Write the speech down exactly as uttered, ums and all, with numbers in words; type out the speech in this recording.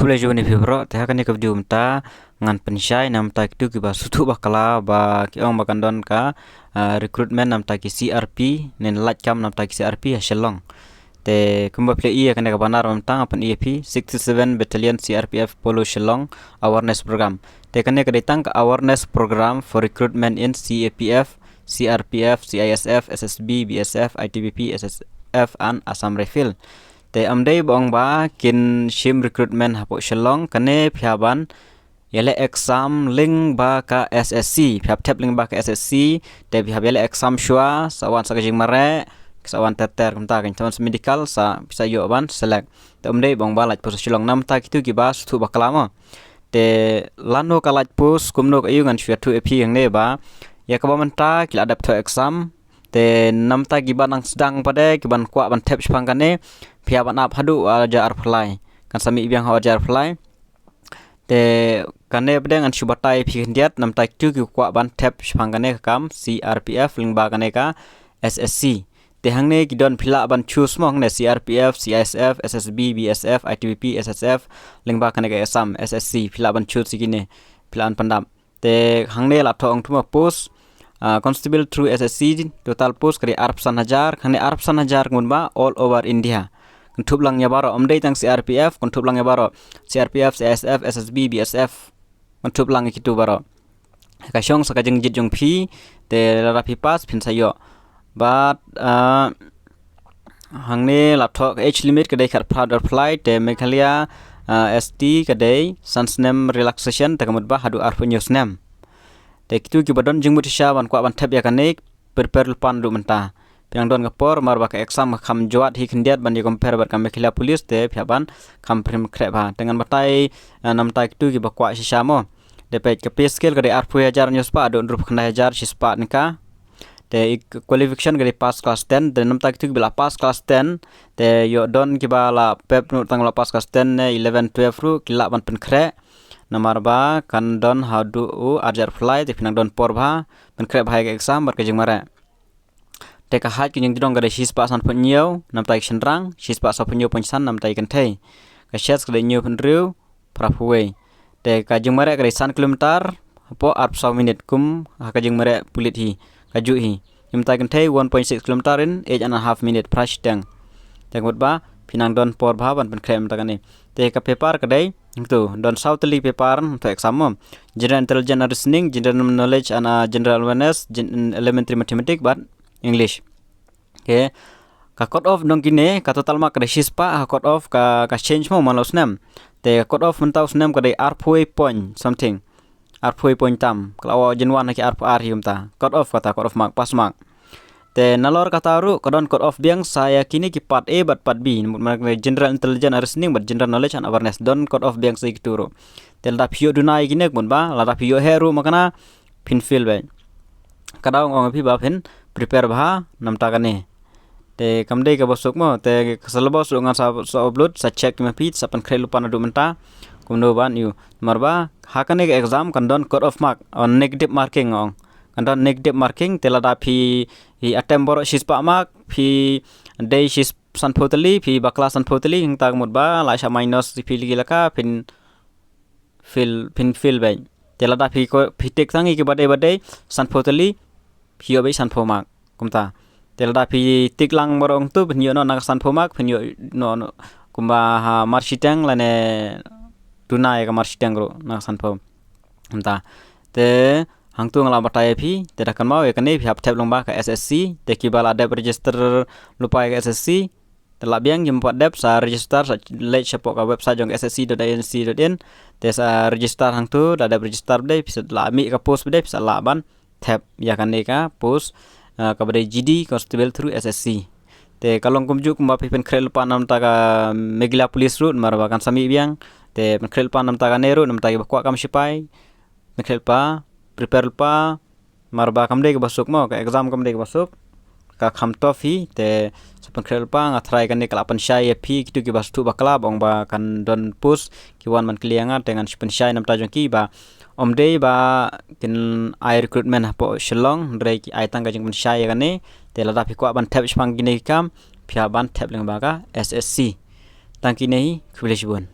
Khublei shibun ïa phi baroh, te ha kane ka video mynta ngan pynshai namar ta kitu kiba sngewthuh bakla ba ki ong ba kan don ka, ah, recruitment namar ta ki C R P, ne lait kam namar ta ki C R P ha Shillong. Te kumba phi la ïohi ïa kane ka banner mynta nga pyni ïa phi, sixty-seven Battalion C R P F Polo Shillong Awareness Program. Te kane ka dei tang ka awareness program for recruitment in C A P F, C R P F, C I S F, S S B, B S F, I T B P, S S F and Assam Rifle. Te ym dei ba ong ba kin shim recruitment hapoh Shillong, kane phi hap ban ïaleh exam lyngba ka S S C, phi hap thep lyngba ka S S C, te phi hap ïaleh exam shuwa, sa wan sa ka jingmareh, sa wan ter ter kumta, kan sa wan sa medical, sa phi sa ïoh ban select. Te ym dei ba ong ba lait post Shillong, namar ta kitu kiba sngewthuh bakla mo. Te lano ka lait post, kumno ka ïoh, ngan shu ïathuh ïa phi hangne ba ïa kaba mynta ki la dep thoh exam. Te namar ta kiba nang sdang pat de, kiban kwah ban thep shaphang kane, phi hap ban ap haduh arhajar arphew lai. Kan sa mih biang ha arhajar arphew lai. Te kane pat de ngan shu batai ïa phi khyndiat, namar ta kitu ki kwah ban thep shaphang kane ka kam C R P F lyngba kane ka S S C. Te hangne ki don, phi lah ban choose mo, hangne C R P F, C I S F, S S B, B S F, I T B P, S S F, lyngba kane ka Assam, S S C, phi lah ban choose ïa kine, phi lah ban pyndap. Te hangne la thoh ong tu mo post, ah, constable through S S C, total post ka dei arphew san hajar, hangne arphew san hajar kumba all over India. Kynthup lang ïa baroh, ym dei tang C R P F, kynthup lang ïa baroh, C R P F, C I S F, S S B, B S F, kynthup lang ïa kitu baroh. Ka shong sa ka jingjied jong phi, te lada phi pass phin sa ïoh. Bad, ah, hangne la thoh ka age limit ka dei khatphra haduh arphew lai, te Meghalaya, ah, S T ka dei san snem relaxation, te ka mut ba haduh arphew hynñiew snem. Te kitu kiba don jingmut shisha ban kwah ban thep ïa kane, prepare lypa naduh mynta. Phi nang don ka por, namar ba ka exam ka kham jwat hi khyndiat ban ïa compare bad ka Meghalaya Police, te phi hap ban kham pynkhreh bha. Te ngan batai, eh, namar ta kitu kiba kwah shisha mo. Te peit, ka pay scale ka dei arphew hajar hynñiew spah haduh hynriewphew khyndai hajar shispah tyngka. Te i qualification ka dei pass class ten, te namar ta kitu kiba la pass class ten, te ïoh don kiba la pep nud tang la pass class ten ne eleven, twelve ruh ki lah ban pynkhreh. Namar ba kan don haduh u arhajar arphew lai, te phi nang don por bha pynkhreh bha ïa ka exam bad ka jingmareh. Te ka height ka jingjrong ka dei shispah sanphew hynñiew namar ta ki shynrang, shispah sawphew hynñiew point san namar ta ki kynthei. Ka chest ka dei hynñiew phew hynriew, phraphew wei. Te ka jingmareh ka dei san kilometer hapoh arphew saw minit, kum ha ka jingmareh pulit hi, ka juh hi. Namar ta ki kynthei one point six kilometer in eight and a half minute, phra shiteng. Te ka mut ba phi nang don por bha ban pynkhreh namar ta kane. Te ka paper ka dei, tu, don saw tylli paper, tu exam mo. General Intelligence and Reasoning, General Knowledge and, uh, General Awareness, Gen-, Elementary Mathematics, bad English. Okay. Ka cut off jong kine, ka total mark ka dei shispah, ka cut off ka, ka change mo man la u snem. Te ka cut off mynta u snem ka dei arphew point something. Arphew point tam. Ka la wan jin wan ha ki arphew ar hi mynta. Cut off kata, cut off mark, pass mark. Te nalor kata ruh ka don cut off biang sa ïa kine ki part A bad part B, namar ka dei General Intelligence and Reasoning bad General Knowledge and Awareness, don cut off biang sa ïa kitu ruh. Te lada phi ïoh duna ïa kine, kumba lada phi ïoh heh ruh ma kane, phin fail beit. Ka daw nga ong ïa phi ba phin prepare bha namar ta kane. Te kam dei kaba suk mo, te ka syllabus ruh ngan sa, sa upload, sa check ma phi, sa pynkhreh lypa naduh mynta. Kumno ban ïoh, namar ba ha kane ka exam kan don cut off mark, or negative marking nga ong. Kan don negative marking, te lada phi, phi attempt baroh shispah mark, phi dei shi sanphew tylli, phi bakla sanphew tylli, hangta ka mut ba la shah minus ïa phi lagi la ka, phin fail, phin fail beit. Te lada phi ko, phi tick tang ïa kiba dei ba dei sanphew tylli, phi ïoh beit sanphew mark. Kumta. Te lada phi tick lang baroh hangtu, phin ïoh noh na ka sanphew mark, phin ïoh noh, noh kumba ha marshiteng lane duna ïa ka marshiteng ruh na ka sanphew. Kumta. Te hangtu nga la batai ïa phi, te da kynmaw ïa kane phi hap thep lyngba ka S S C, te kiba la dep register lypa ïa ka S S C, te la biang, kim pat dep, sa register, sa leit shapoh ka website jong ka S S C dot I N C dot in, te sa register hangtu, da dep register bad dei, phi sa la mih ka post bad dei, phi sa lah ban thep ïa kane ka post, ah, kaba dei G D Constable through S S C. Te ka long kumjuh kumba phi pynkhreh lypa namar ta ka Meghalaya Police ruh, namar ba kan sa mih biang, te pynkhreh lypa namar ta kane ruh, namar ta kiba kwah kam sipai, pynkhreh lypa, prepare lypa, namar ba kam dei kaba suk mo, ka exam kam dei kaba suk, ka kham tough hi, te sa pynkhreh lypa, nga tharai kane ka la pynshai ïa phi kitu kiba sngewthuh bakla, ba ong ba kan don post ki wan ban kylli ïa nga, te ngan shu pynshai namar ta jong ki ba ym dei ba kin ai recruitment hapoh Shillong, hynrei ki ai tang ka jingpynshai ïa kane, te lada phi kwah ban thep shaphang kine ki kam, phi hap ban thep lyngba ka S S C. Tang kine hi, khublei shibun.